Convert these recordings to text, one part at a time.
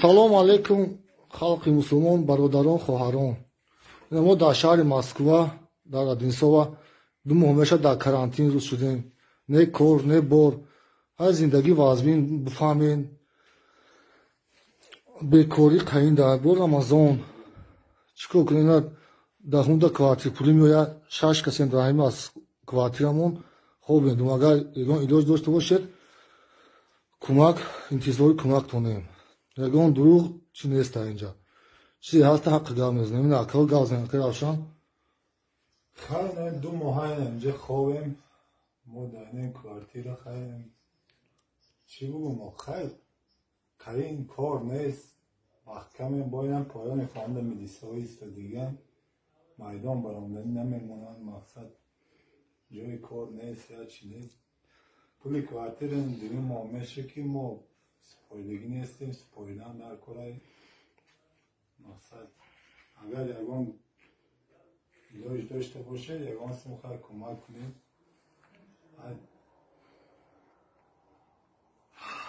Салом алейкум, халқи мусулмон, бародарон, хоҳарон. Мо дар шаҳри Москва, дар Одинсова 2 моҳ мешавад дар карантин рӯз шудем. Не кор, не бор. Ҳар зиндагӣ вазмин, бифаҳмем. Бекорӣ қаин дар бо Рамазон. Чӣ кор кунем? Дар ҳунда квартирпулӣ меояд. 6 касем дар ҳамин аз квартирамон хобем. Агар ягон илоҷ дошта бошед, кӯмак, интизори кӯмактонем. Ягон дурӯғ чӣ нест дар инҷа. Чизе ҳаста ҳаққи гап мезанем. Ин акл гап занем, акл Равшан. Хайр, 2 моҳ инҷа хобем. Мо дар ин квартира хайр. Чӣ бигӯм? Хайр, қаин кор нест. Маҳкамем бо инам поёни хонда милисаҳо истодиган. Майдон баромаданӣ намемонанд. Мақсад ҷои кор нест, я чӣ нест. Пули квартира 2 моҳ меша ки мо супоридагӣ нестем, супоридан дар корай. Мақсад агар ягон илоҷ дошта бошед, ягон сум хайр кӯмак кунед.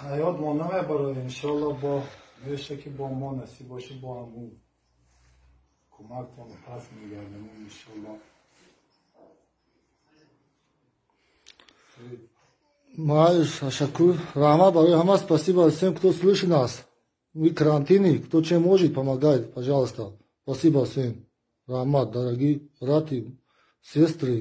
Ҳаёт мо намебарояд, иншоалло бо меша ки бо мо насиб боша, бо ҳамун кӯмактон пас мегардем иншоалло. Маиш, ташаккур. Раҳмат барои ҳама. Спасибо всем, кто слышит нас. Мы карантине, кто чем может, помогает, пожалуйста. Спасибо всем. Раҳмат, дорогие браты, сестры.